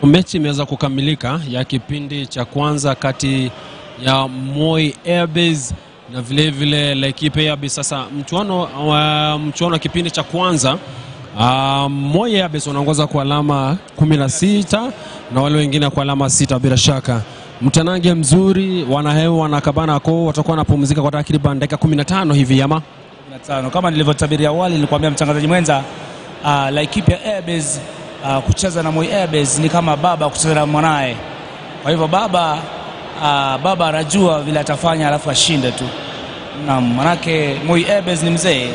Mechi imeweza kukamilika ya kipindi cha kwanza kati ya Moi Airbase na vile vile Laikipia Airbase. Sasa mchuano wa kipindi cha kwanza, Moi Airbase wanaongoza kwa alama 16 na wale wengine kwa alama 6. Bila shaka mtanange mzuri, wanahewa wanakabana ko watakuwa wanapumzika kwa takriban dakika 15 hivi ama 15. Kama nilivyotabiria awali, nilikwambia mtangazaji mwenza, Laikipia Airbase kucheza na Moi Airbase ni kama baba kucheza na mwanae. Kwa hivyo baba anajua vile atafanya alafu ashinde tu. Naam, manake Moi Airbase ni mzee,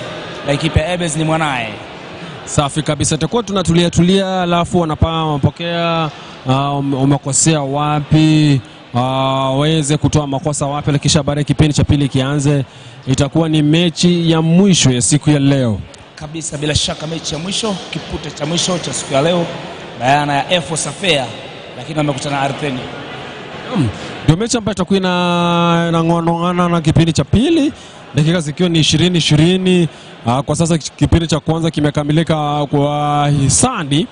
Laikipia Airbase ni mwanae. Safi kabisa, tutakuwa tunatulia tulia alafu wanapokea umekosea wapi, waweze kutoa makosa wapi, kisha baada ya kipindi cha pili kianze. Itakuwa ni mechi ya mwisho ya siku ya leo kabisa, bila shaka mechi ya mwisho, kipute cha mwisho cha siku ya leo, bayana ya Air Force Affair, lakini wamekutana ardhini. Ndio mechi ambayo itakuwa inang'oana na kipindi cha pili, dakika zikiwa ni 20-20. Kwa sasa kipindi cha kwanza kimekamilika kwa hisani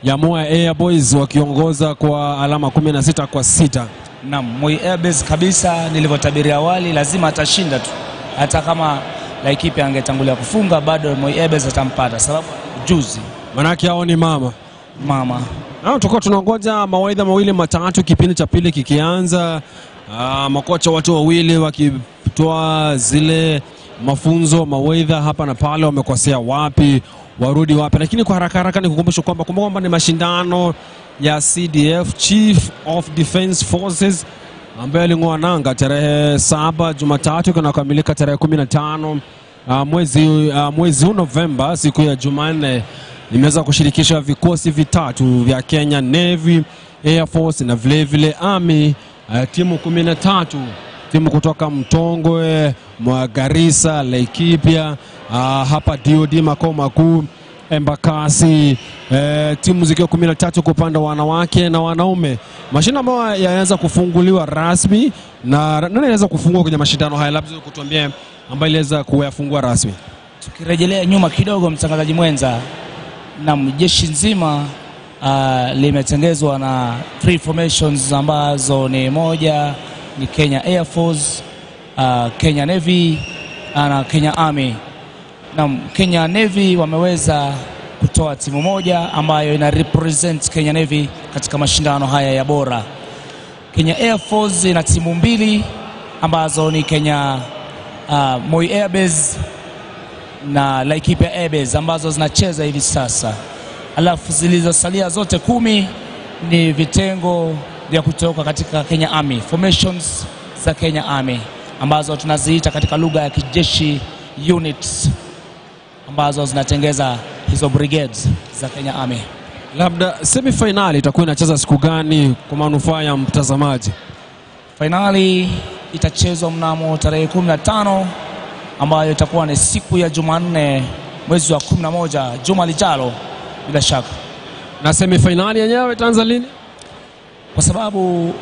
ya Moi Air Boys wakiongoza kwa alama 16-6. Naam, Moi Airbase kabisa nilivyotabiria awali lazima atashinda tu. Hata kama Laikipia angetangulia kufunga bado Moi Airbase atampata sababu juzi. Manake hao ni mama. Mama. Na tutakuwa tunangoja mawaidha mawili matatu kipindi cha pili kikianza. Makocha watu wawili wakitoa zile mafunzo, mawaidha hapa na pale, wamekosea wapi, warudi wapi. Lakini kwa haraka haraka ni kukumbusha kwamba kumbuka kwamba ni mashindano ya CDF, Chief of Defense Forces, ambayo ilingoa nanga tarehe 7 Jumatatu kunakamilika tarehe 15 mwezi Novemba, siku ya Jumanne. Imeweza kushirikisha vikosi vitatu vya Kenya Navy, Air Force na vile vile Army, timu 13, timu kutoka Mtongwe, Garissa, Laikipia, hapa DOD makao makuu, Embakasi, timu zikiwa 13 kwa upande wa wanawake na wanaume. Mashindano ambayo yaanza kufunguliwa rasmi, na nani anaweza kufungua kwenye mashindano haya? Labda kutuambia ambaye aliweza kuyafungua rasmi. Tukirejelea nyuma kidogo, mtangazaji mwenza, na jeshi nzima limetengezwa na three formations ambazo ni moja ni Kenya Air Force, Kenya Navy na Kenya Army. Na Kenya Navy wameweza kutoa timu moja ambayo ina represent Kenya Navy katika mashindano haya ya bora. Kenya Air Force ina timu mbili ambazo ni Kenya Moi Airbase na Laikipia Airbase ambazo zinacheza hivi sasa. Alafu zilizosalia zote 10 ni vitengo vya kutoka katika Kenya Army, formations za Kenya Army ambazo tunaziita katika lugha ya kijeshi units, ambazo zinatengeza hizo brigades za Kenya Army. Labda semi-finali itakuwa inacheza siku gani kwa manufaa ya mtazamaji? Finali itachezwa mnamo tarehe 15 ambayo itakuwa ni siku ya Jumanne, mwezi wa 11, juma lijalo bila shaka. Na semi-finali yenyewe itaanza lini? Kwa sababu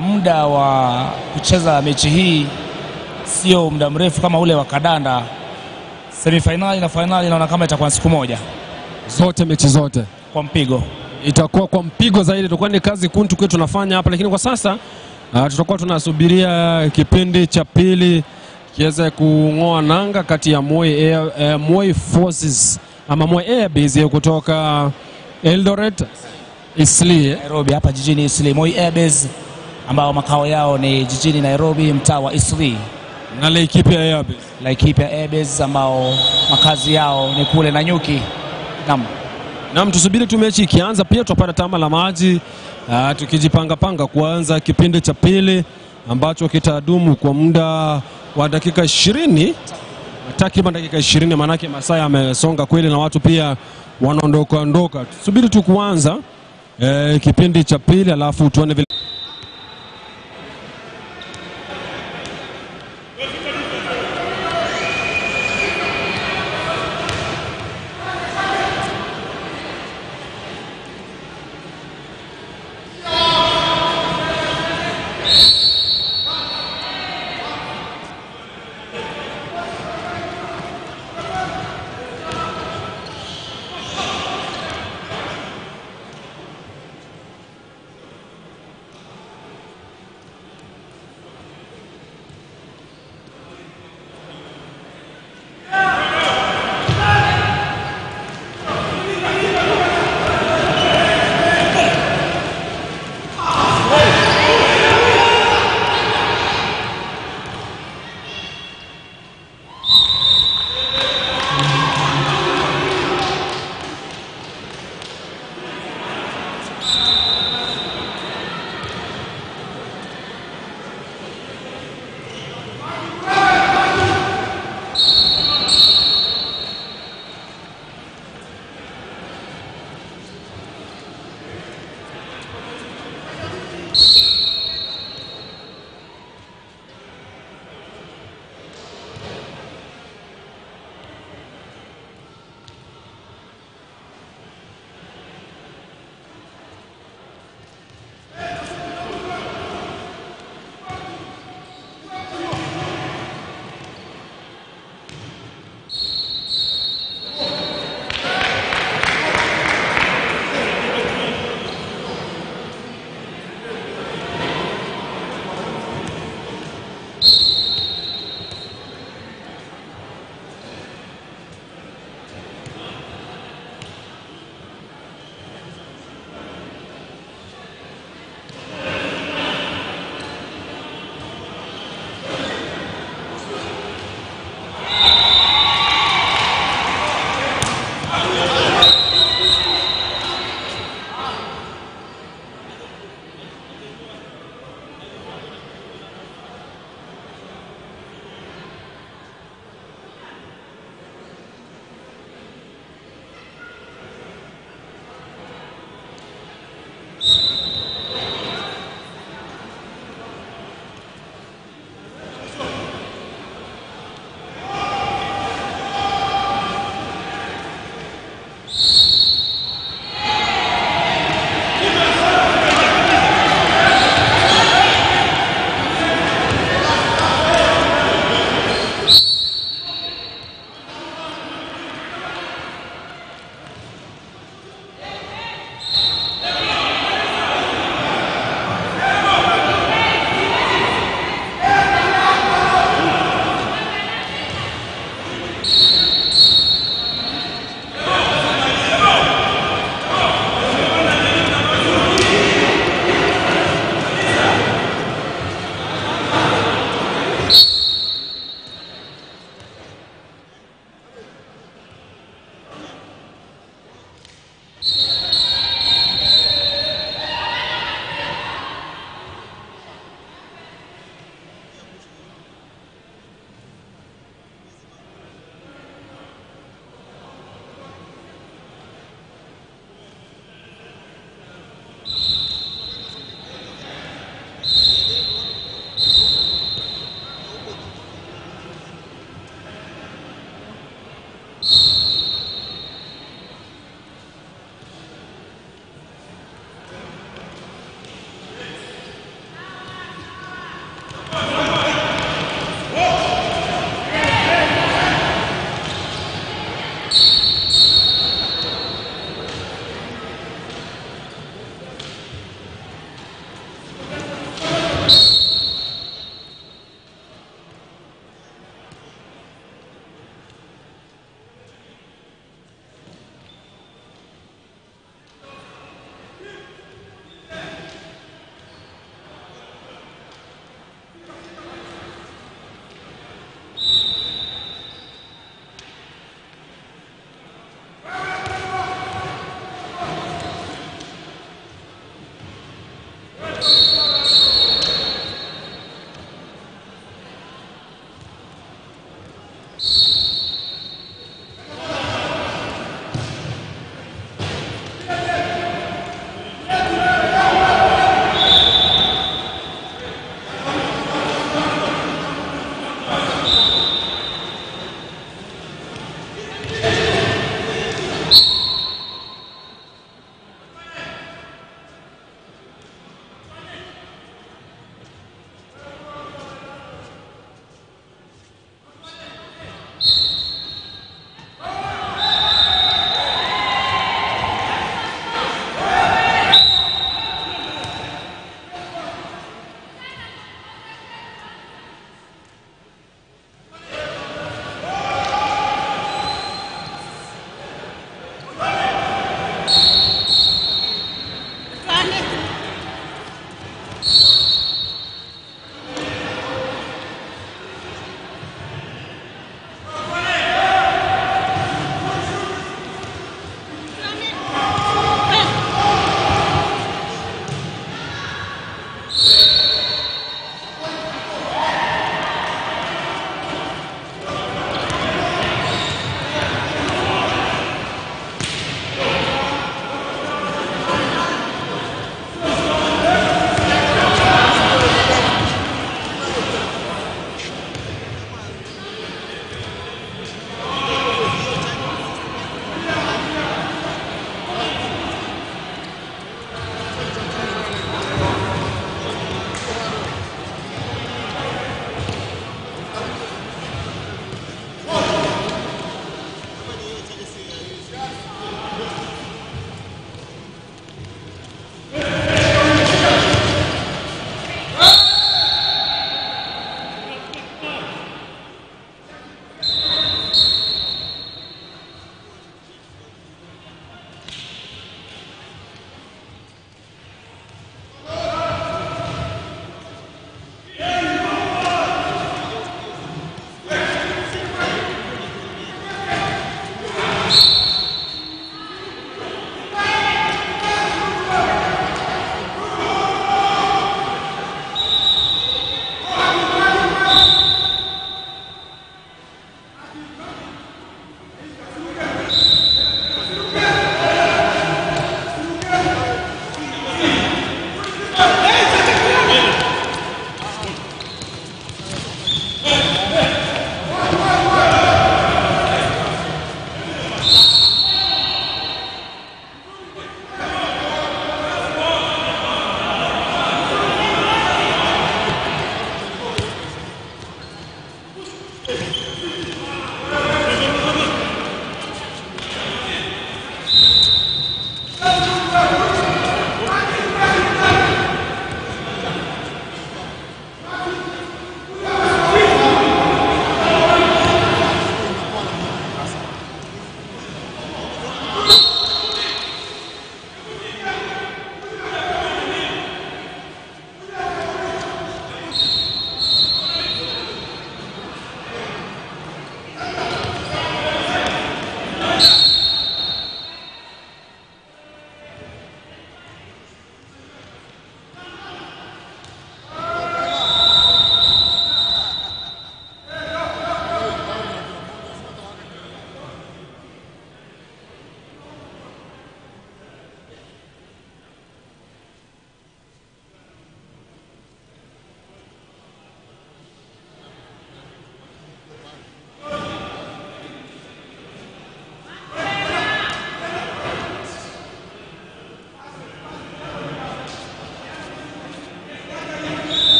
muda wa kucheza mechi hii sio muda mrefu kama ule wa kadanda, semi-finali na finali naona kama itakuwa siku moja. Zote mechi zote kwa mpigo. Itakuwa kwa mpigo zaidi, itakuwa ni kazi kuntu kwetu tunafanya hapa, lakini kwa sasa tutakuwa tunasubiria kipindi cha pili kiweze kungoa nanga kati ya Moi Forces ama Moi Airbase kutoka Eldoret, Eastleigh, Nairobi, hapa jijini Eastleigh. Moi Airbase ambao makao yao ni jijini Nairobi, mtaa wa Eastleigh, na Laikipia Airbase. Laikipia Airbase ambao makazi yao ni kule Nanyuki. Naam. Naam, tusubiri tu mechi ikianza, pia tutapata tama la maji tukijipanga panga kuanza kipindi cha pili ambacho kitadumu kwa muda wa dakika 20, takriban dakika 20, manake masaa yamesonga kweli na watu pia wanaondoka ondoka. Tusubiri tu kuanza kipindi cha pili alafu tuone vile.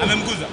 Amemguza.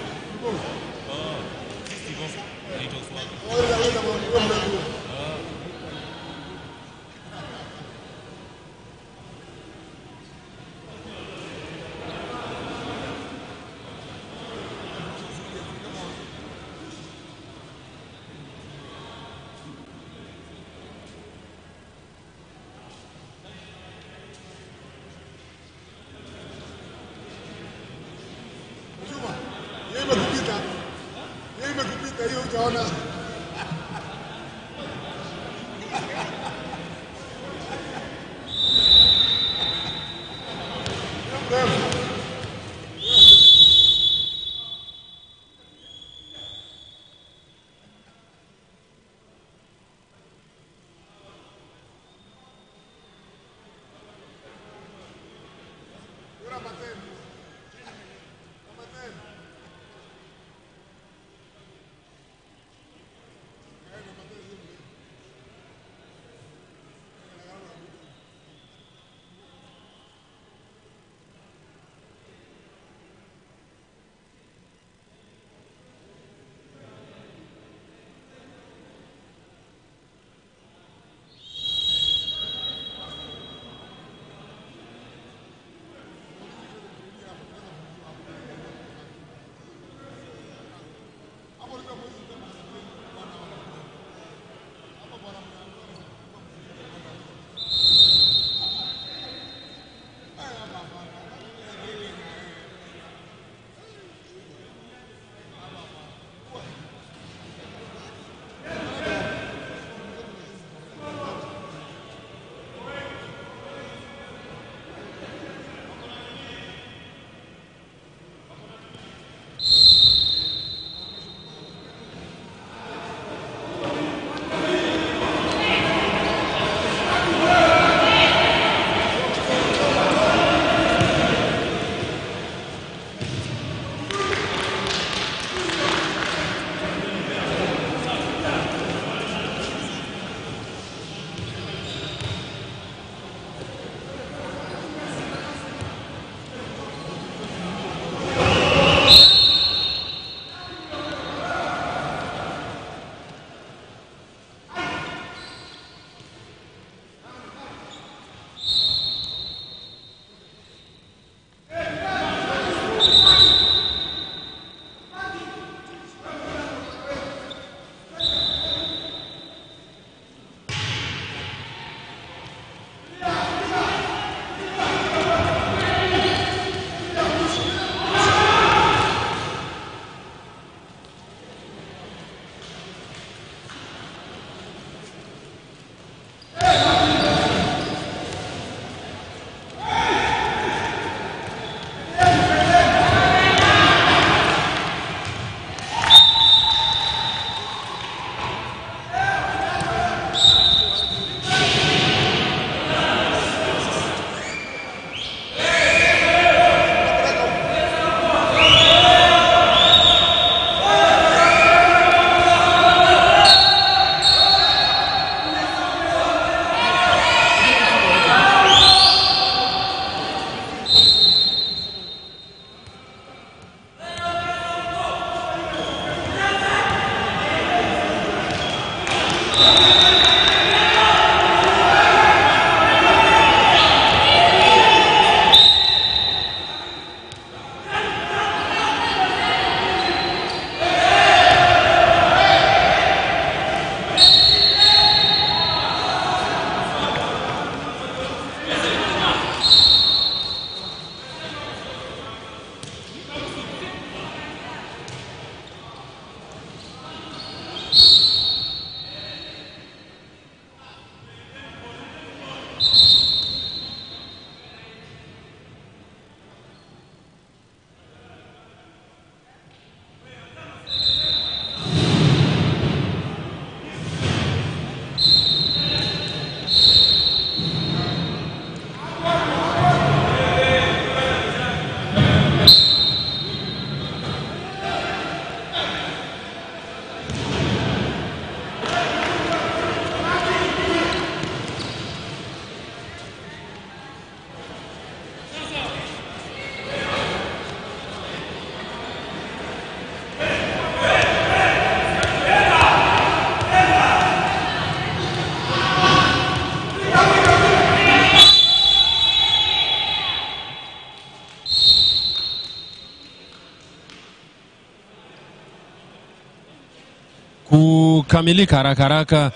kukamilika haraka haraka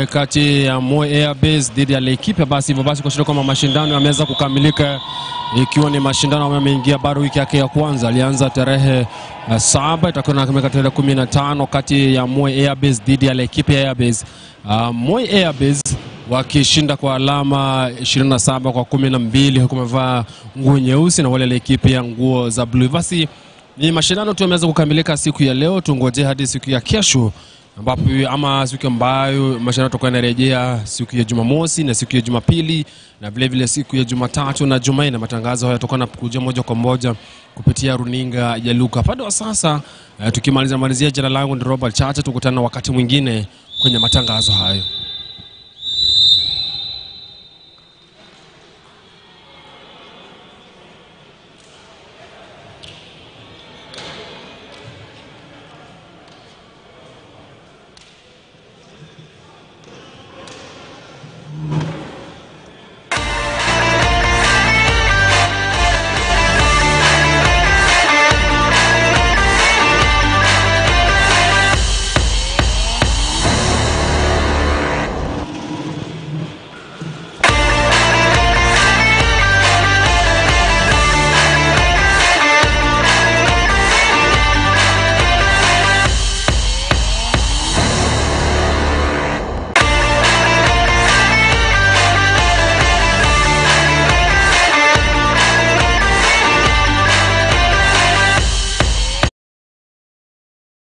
kati ya Moi Air Base dhidi ya Laikipia. Basi hivyo basi kuashiria kwamba mashindano yameweza kukamilika, ikiwa ni mashindano ambayo yameingia bado wiki yake ya kwanza. Alianza tarehe 7, itakuwa inakamilika tarehe 15 kati ya Moi Air Base dhidi ya Laikipia Air Base. Moi Air Base wakishinda kwa alama 27 kwa 12, huku wamevaa nguo nyeusi na wale Laikipia nguo za blue. Basi ni mashindano tu yameweza kukamilika siku ya leo, tungoje hadi siku ya kesho ambapo ama siku ambayo mashindano yatakuwa yanarejea siku ya Jumamosi na siku ya Jumapili na vile vile siku ya Jumatatu na Jumanne. Matangazo haya yatakuwa yanakuja moja kwa moja kupitia runinga ya Luka. Bado wa sasa tukimaliza malizia, jina langu ni Robert Chacha, tukutane wakati mwingine kwenye matangazo hayo.